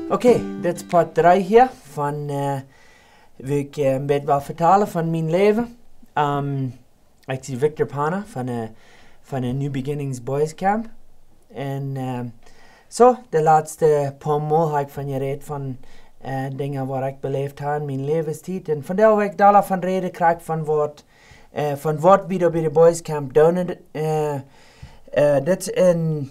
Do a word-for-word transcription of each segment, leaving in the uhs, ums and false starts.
Okay, dit es Part dree hia von, äh, woo ekj, äh, een bät well vetalen von mien Läwen. Ähm, ekj sie Victor Pana von de, von de New Beginnings Boys Camp. Un, äh, soo, de latste poa Mol hab ekj von jerät von, äh, Dinja waut ekj beläft hab en mien Läwenstiet. Un vondoag well ekj doa von räden, krakjt von waut, äh, von waut wie doa bie de Boys Camp doonen. Äh, äh, dit es een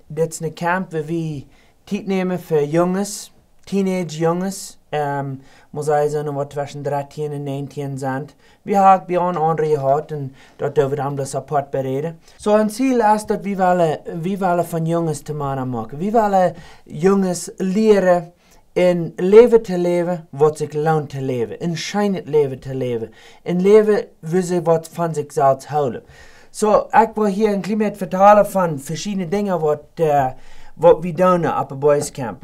dit es een Camp wua wie Tiet nämen fa Junges, Teenage Junges, ähm, mott ekj sajen, waut tweschen dartieen un näajentieen sent. Wie haben bie ons aundre jehaut un daut doo wie dan bloos apart beräden. Soo, een Ziel es daut wie wellen, wie wellen von Junges to Mana moaken. Wie wellen Junges lieren een Läwen to läwen waut sikj loont to läwen, een scheenet Läwen to läwen, een Läwen wua see waut von sikj selfst hoolen. Soo, ekj well hia een kjlien bät vetalen von veschiedne Dinja waut, äh, waut wie doonen opp de Boys Camp.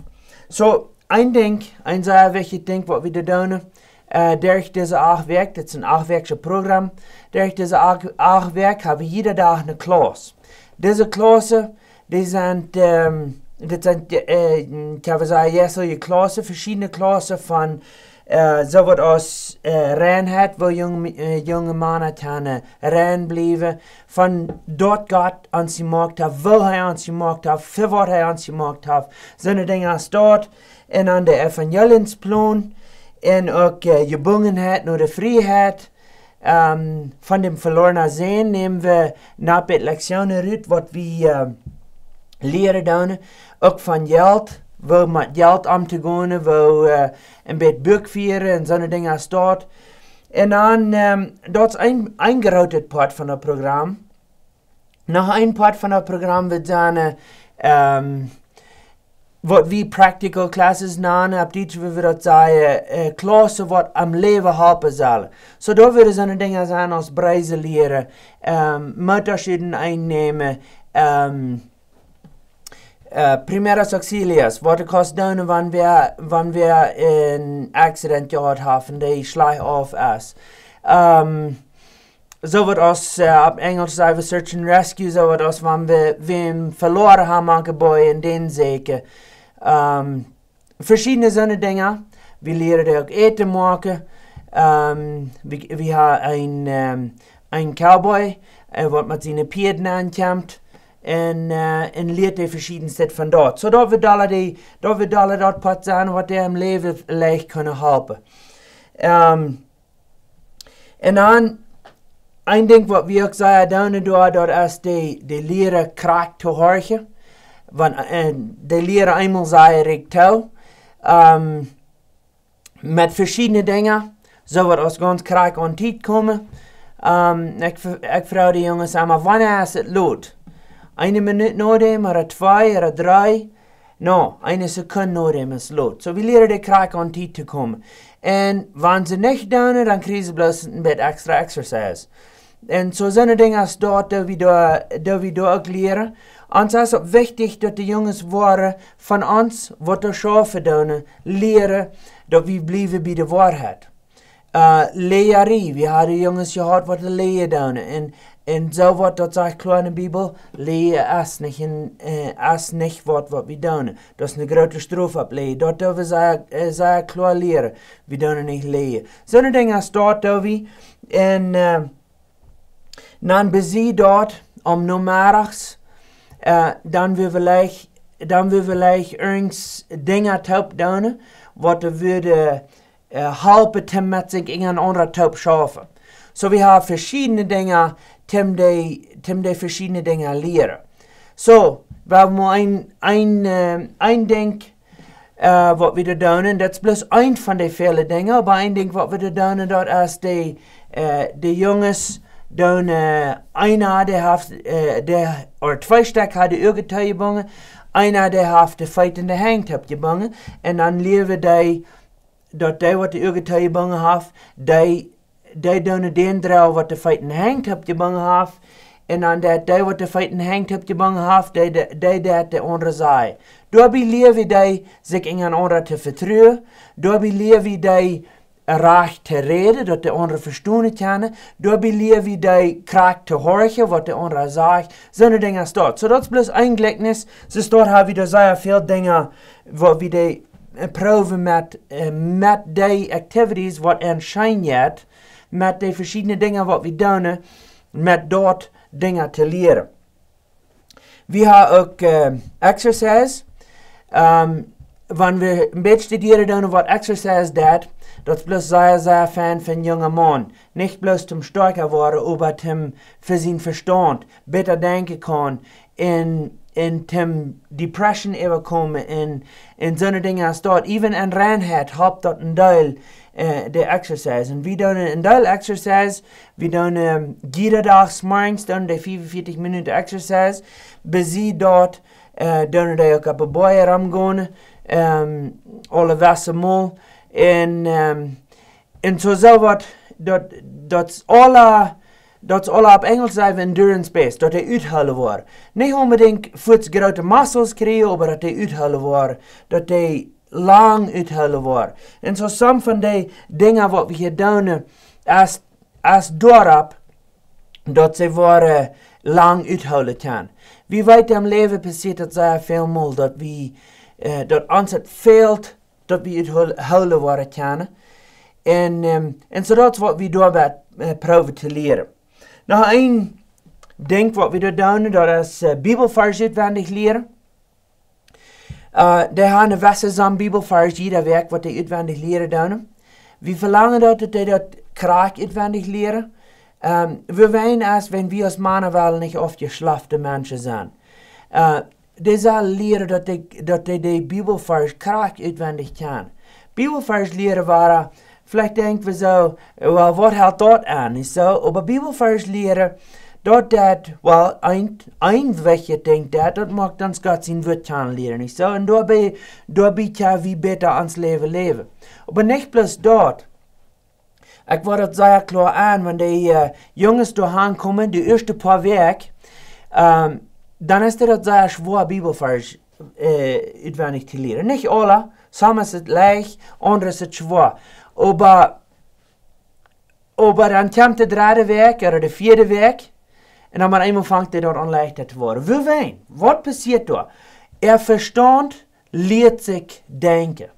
Soo, een Dinkj, een sea wichtjet Dinkj waut wie doa doonen, äh, derch dise acht Wäakj, dit es een acht Wäakjsjet Program, derch dise acht, acht Wäakj hab wie jieda Dach eene Klauss. Dise Klaussen, dee sent, ähm, dit sent, äh, kjenn wie sajen, jeselje Klaussen, veschiedne Klaussen von, äh, soo waut aus, äh, Reinheit, woo junge, äh, junge Mana kjennen rein bliewen, von daut Gott ons jemoakt haft, woo hee ons jemoakt haft, fa waut hee ons jemoakt haft, soone Dinja aus daut, un dan de Evangeliumsplon, un uk, äh, Jebungenheit no de Frieheit, ähm, von däm velornen Sän nämen wie een bät Lektionen rut, waut wie, äh, lieren doonen. Uk von Jelt, woo met Jelt omtogonen, woo, äh, een bät Buakfieren un soone Dinja aus daut. Un dan, ähm, daut es een, een grootet Poat von daut Program. Noch een Poat von daut Program woat sennen, äh, ähm, waut wie practical classes nanen, opp Dietsch wudd wie daut sajen, äh, Klaussen waut aum Läwen halpen sellen. Soo, doa wudden soone Dinja sennen aus Breisen lieren, ähm, Motorschuten ennämen, ähm, äh, primeros auxilios, waut du kaust doonen, wan wäa, wan wäa een Accident jehaut haft un dee schlajcht auf es. Ähm, soo waut aus, äh, opp Enjlisch sajen wie Search and Rescue, soo waut aus wan wie wäm veloaren haben, mank de Bojen un dän säkjen. Ähm, veschiedne soone Dinja. Wie lieren dee uk Äten moaken. Ähm, wie, wie haben een, ähm, een Cowboy, äh, waut met siene Pieed aunkomt. Un, äh, un lieet dee veschiedne Stekj von daut. Soo daut wie doa dee, daut wie doa daut Poat sennen, waut dee em Läwen veleicht kjennen halpen. Ähm, Un dan, een Dinkj waut wie uk sea doonen doa, daut es dee, dee lieren krakjt to horchen. Wan, äh, dee lieren eemol sea rikj to. Ähm, met veschiedne Dinja, soo waut aus gaunz krakjt aun Tiet komen. Ähm, ekj, f-, ekj froag de Junges emma, wanea es et lot? Eene Minut no däm, ooda twee, ooda dree? No, eene Sekund no däm es lot. Soo, wie lieren dee krakjt aun Tiet to komen. Un wan see nich doonen, dan kjrieen see bloos een bät extra exercise. Un soo soone Dinja aus daut, daut wie doa, daut wie doa uk lieren. Ons es uk wichtich, daut de Junges woaren von ons, waut doa schaufen doonen, lieren, daut wie bliewen bie de Woarheit. Äh, Läajarie, wie haben Junges jehaut, waut läajen doonen. Un, un soo waut, daut sajcht kloa en de Bibel, läajen es nich een, äh, es nich waut, waut wie doonen. Daut es eene groote Strof opp läajen. Daut doo wie sea, äh, sea kloa lieren. Wie doonen nich läajen. Soone Dinja aus daut doo wie. Un, äh, dan bie see daut, om nomeddags, äh, dan woa wie veleicht, dan woa wie veleicht irjent Dinja toop doonen, waut wie wudden, äh, halpen, toom met sikj unjarenaunda toop schaufen. Soo, wie haben veschiedne Dinja, toom dee, toom dee veschiedne Dinja lieren. Soo, wie haben mau een, een, äh, een Dinkj, äh, waut wie doa doonen. Daut es bloos eent von dee väle Dinja, oba een Dinkj waut wie doa doonen, daut es dee, äh, de Junges doonen, äh, eena, dee haft, äh, dee, ooda twee Stekj haben de Uagen toojebungen, eena, dee haft de Feet un de Henj toopjebungen, un dan lieren dee, daut dee waut de Uagen toojebungen haft, dee, dee doonen dän Drill waut de Feet un Henj toopjebungen haft, un dan deit dee waut de Feet un Henj toopjebungen haft, dee, dee, dee deit de aundre Sied. Doabie lieren wie dee sikj unjarenaunda to vetruen, doabie lieren wie dee rajcht to räden, daut de aundre vestonen kjennen, doabie lieren wie dee krakjt to horchen, waut de aundra sajcht, soone Dinja aus daut. Soo, daut es bloos een Jlikjnis, soo daut haben wie doa sea väl Dinja, waut wie dee äh, proowen met, äh, met dee activities waut en scheen jeit, met dee veschiedne Dinja waut wie doonen, met daut Dinja to lieren. Wie haben uk, äh, exercise. Ähm, wan wie een bät studieren doonen waut exercise deit, daut es bloos sea, sea fein fa een jungen Maun. Nich bloos toom stoakja woaren, oba toom fa sienen Vestaunt bäta denkjen kaun un, un toom depression äwakomen un, un soone Dinja aus daut. Even en Reinheit halpt daut een Deel, äh, de exercise. Un wie doonen een Deel exercise, wie doonen, ähm, jieda Dach zemorjes doonen dee fiefunvieetich Minuten exercise. Bie daut, äh, doonen dee uk opp de Bojen romgonen, ähm, aule wesse Mol. Un, ähm, un soo, soo waut, daut, daut es aula, daut es aula opp Enjelsch sajen wie endurance based, daut dee uthoolen woaren. Nich onbedinjt fuaz groote muscles kjrieen, oba daut dee uthoolen woaren, daut dee lang uthoolen woaren. Un soo, some von dee Dinja waut wie hia doonen, es, es doaropp, daut see woaren lang uthoolen kjennen. Wie weeten, em Läwen passieet daut sea väl Mol, daut wie, äh, daut ons et fält, daut wie uthoolen woaren kjennen. Un, ähm, un soo daut es waut wie doabie, äh, proowen to lieren. Noch een Dinkj waut wie doa doonen, daut es, äh, Bibelvarsch utwendich lieren. Äh, dee haben eene wesse Sammlung Bibelvarsch jieda Wäakj waut dee utwendich lieren doonen. Wie velangen daut, daut dee daut krakjt utwendich lieren. Ähm, wie weeten es, wan wie aus Mana wellen nich aufjeschlafte Menschen sennen. Äh, dee sellen lieren daut dee, daut dee, dee Bibelvarsch krakjt utwendich kjennen. Bibelvarsch lieren woaren, veleicht denkj wie soo, well, waut helt daut aun, nich soo? Oba Bibelvarsch lieren, daut deit, well, een, een wichtjet Dinkj deit, daut moakt ons Gott sien Wuat kjanen lieren, nich soo? Un doabie, doabie kjenn wie bäta ons Läwen läwen. Oba nich bloos daut. Ekj woa daut sea kloa aun, wan dee, äh, Junges doa aunkomen, de ieeschte poa Wäakj, ähm, dan es daut sea schwoa, Bibelvarsch, äh, utwendich to lieren. Nich aula, some es et leicht, aundre es et schwoa. Oba, oba dan kjemt de dredde Wäakj ooda de vieede Wäakj, un dan met eemol fangt et aun leichta to woaren. Wuarom? Waut passieet doa? Äa Vestaunt lieet sikj denkjen.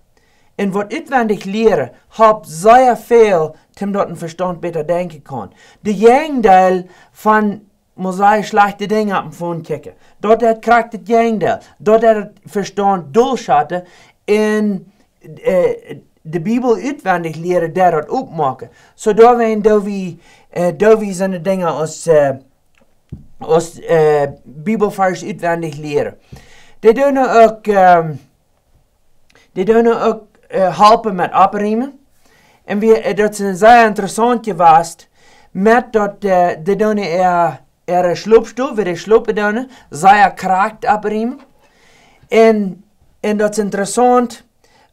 Un waut utwendich lieren, halpt sea väl, toom daut een Vestaunt bäta denkjen kaun. De Jäajendeel von, mott ekj sajen, schlajchte Dinja opp een Phone kjikjen. Daut deit krakjt daut Jäajendeel. Daut deit daut Vestaunt dolschotten un, äh, de Bibel utwendich lieren, deit daut uk moaken. Soo doawäajen doo wie, äh, doo wie soone Dinja aus, äh, aus, äh, Bibelvarsch utwendich lieren. Dee doonen uk, ähm, dee doonen uk, äh, halpen met opriemen. Un wie, äh, daut es sea interessaunt jewast, met daut, äh, dee doonen äa, äare Schlopstow, wua dee schlopen doonen, sea krakjt opriemen. Un, un daut es interessaunt,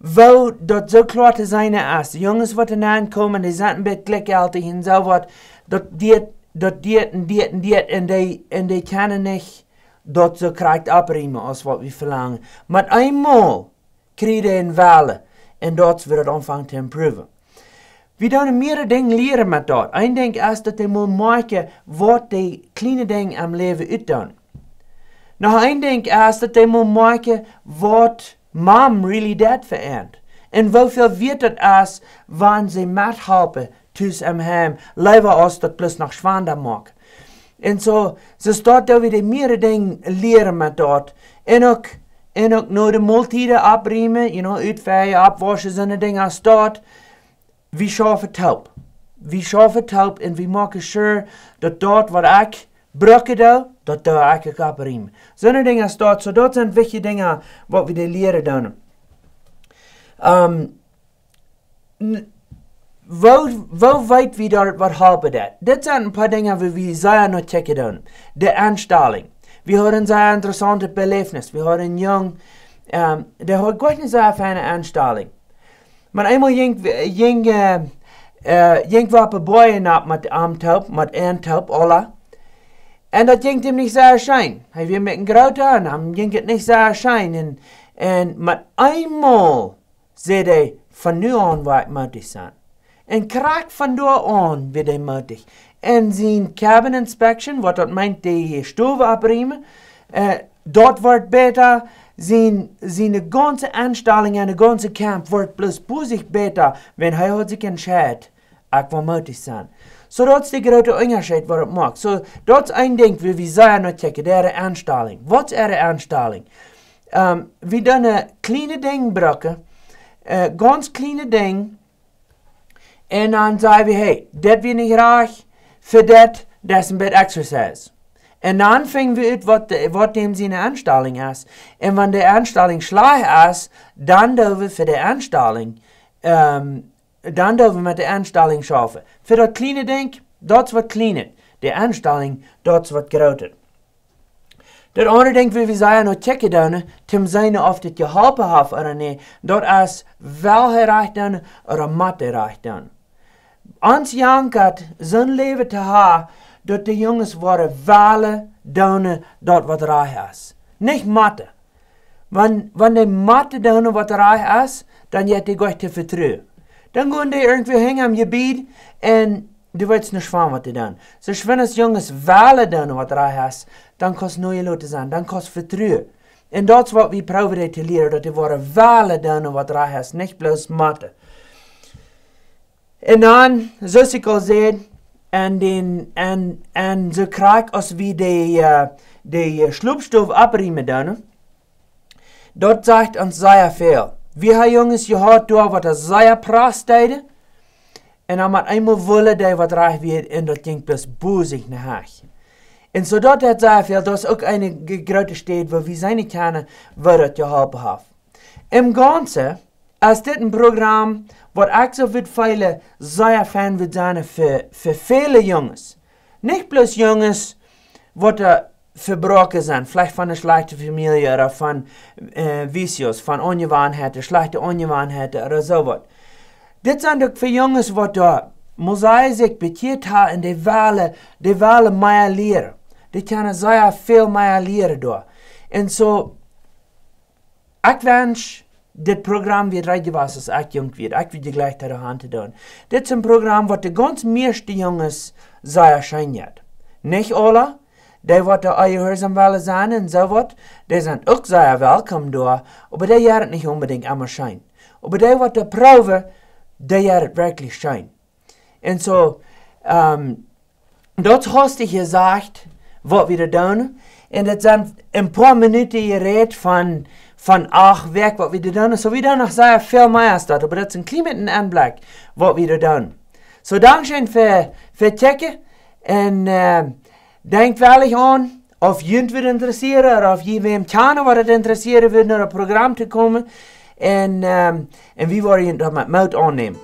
woo daut soo kloa to seenen es. De Junges waut doa nenkomen, dee sent een bät jlikjjeltich un soo waut. Daut deit, daut deit un deit un deit un dee, un dee kjennen nich daut soo krakjt opriemen aus waut wie velangen. Met eemol kjrieen dee een Wellen un daut woat aunfangen to improven. Wie doonen mearere Dinja lieren met daut. Een Dinkj es daut dee motten moakjen waut dee kjliene Dinja em Läwen utdoonen. Noch een Dinkj es daut dee motten moakjen waut Mom really deit fa an. Un woo väl wieet daut es, wan see methalpen, tus em Heim, leewa aus daut bloos noch schwanda moakt. Un soo, soo es daut, daut wie dee mearere Dinja lieren met daut. Un uk, un uk no de Moltieden opriemen, you know, utfeien, oppwauschen, soone Dinja aus daut. Wie schaufen toop. Wie schaufen toop un wie moaken sure daut daut waut ekj brucken doo, daut doo ekj uk opriemen. Soone Dinja aus daut, soo daut sent wichtje Dinja waut wie dee lieren doonen. Ähm, n-, woo, woo weet wie daut waut halpen deit? Dit sent een poa Dinja wua wie sea no kjikjen doonen. De Enstalunk. Wie hauden een sea interessauntet Beläwnis. Wie hauden een Jung, ähm, dee haud goa nich soone feine Enstalunk. Oba eemol jinkj, jinkj, äh, äh, jinkj wie opp de Bojen opp met am toop, met an toop, aula. Un daut jinkj am nich sea scheen. Hee wia een bät groota un am jinkj et nich sea scheen. Un, un met eemol säd hee: "Von nu aun woa ekj mootich sennen." Un krakjt von doa aun wort hee mootich. Un sien cabin inspection, waut daut meent, de Stow oppriemen, äh, daut wort bäta, sien, siene gaunze Enstalunk un de gaunze Kaump woat bloos bosich bäta, wan hee haft sikj entscheiden, ekj well mootich sennen. Soo daut es de groote Unjascheet waut daut moakt. Soo, daut es een Dinkj wua wie sea no kjikjen, äare Enstalunk. Waut es äare Enstalunk? Ähm, wie doonen kjliene Dinja brucken, äh, gaunz kjliene Dinja, un dan saj wie, hey, dit wia nich rajcht, fa dit, daut es een bät exercise. Un dan finj wie ut waut, waut däm siene Enstalunk es. Un wan de Enstalunk schlajcht es, dan doo wie fa de Enstalunk, ähm, dan doo wie met de Enstalunk schaufen. Fa daut kjliene Dinkj, daut es waut kjlienet. De Enstalunk, daut es waut grootet. Daut aundre Dinkj wua wie sea no kjikjen doonen, toom seenen auf dit jeholpen haft ooda nich, daut es, well hee rajcht doonen ooda mott hee rajcht doonen. Ons jankat soon Läwen to haben, daut de Junges woaren wellen doonen daut waut rajcht es. Nich motten. Wan, wan dee motten doonen waut rajcht es, dan jeit dee goanich to vetruen. Dan gonen dee irjentwua hinja em Jebied un du weetst nich waut dee doonen. Soo, wan de Junges wellen doonen waut rajcht es, dan kaust du nich loten sennen, dan kaust du vetruen. Un daut es waut wie proowen dee to lieren, daut dee woaren wellen doonen waut rajcht es, nich bloos motten. Un dan, soo aus ekj aul säd, un dän, un, un soo krakjt aus wie de, äh, de, äh, Schlopstow oppriemen doonen, daut sajcht ons sea väl. Wie haben Junges jehaut doa waut sea protesteerden, un dan met eemol wullen dee waut rajcht wia, un daut jinkj bloos bosich no Hach. Un soo daut sajcht sea väl, daut es uk eene g-, groote Städ wua wie seenen kjennen, wua daut jeholpen haft. Em Gaunzen es dit een Program waut ekj soo wudd feelen sea fein wudd sennen fa, fa väle Junges. Nich bloos Junges waut doa vebroaken sent, veleicht von eene schlajchte Famielje ooda von, äh, Vicios, von Aunjewanheiten, schlajchte Aunjewanheiten ooda soo waut. Dit sent uk fa Junges waut doa, mott ekj sajen, sikj bekjieet haben un dee wellen, dee wellen mea lieren. Dee kjennen sea väl mea lieren doa. Un soo, ekj wensch, dit Program wia reed jewast aus ekj junk wia. Ekj wia jlikj doa aun to doonen. Dit es een Program waut de gaunz mieeschte Junges sea scheen jeit. Nich aule, dee waut doa jehuarsom wellen sennen un soo waut, dee sent uk sea welkom doa, oba dee jeit et nich onbedinjt emma scheen. Oba dee waut doa proowen, dee jeit et werkjlich scheen. Un soo, ähm, daut es haustich jesajcht, waut wie doa doonen. Un daut sent een poa Minuten jerät von, von acht Wäakj, waut wie doa doonen. Soo, wie doonen noch sea väl mea aus daut, oba daut es een kjlien bät een Enblikj, waut wie doa doonen. Soo, dankscheen fa, fa kjikjen. Un, äh, denkjt wellich aun, auf junt wudd interessieren, ooda auf jie wäm kjanen, waut et interessieren wudd, no daut Program to komen. Un, ähm, un wie wellen junt daut met Moot aunnämen.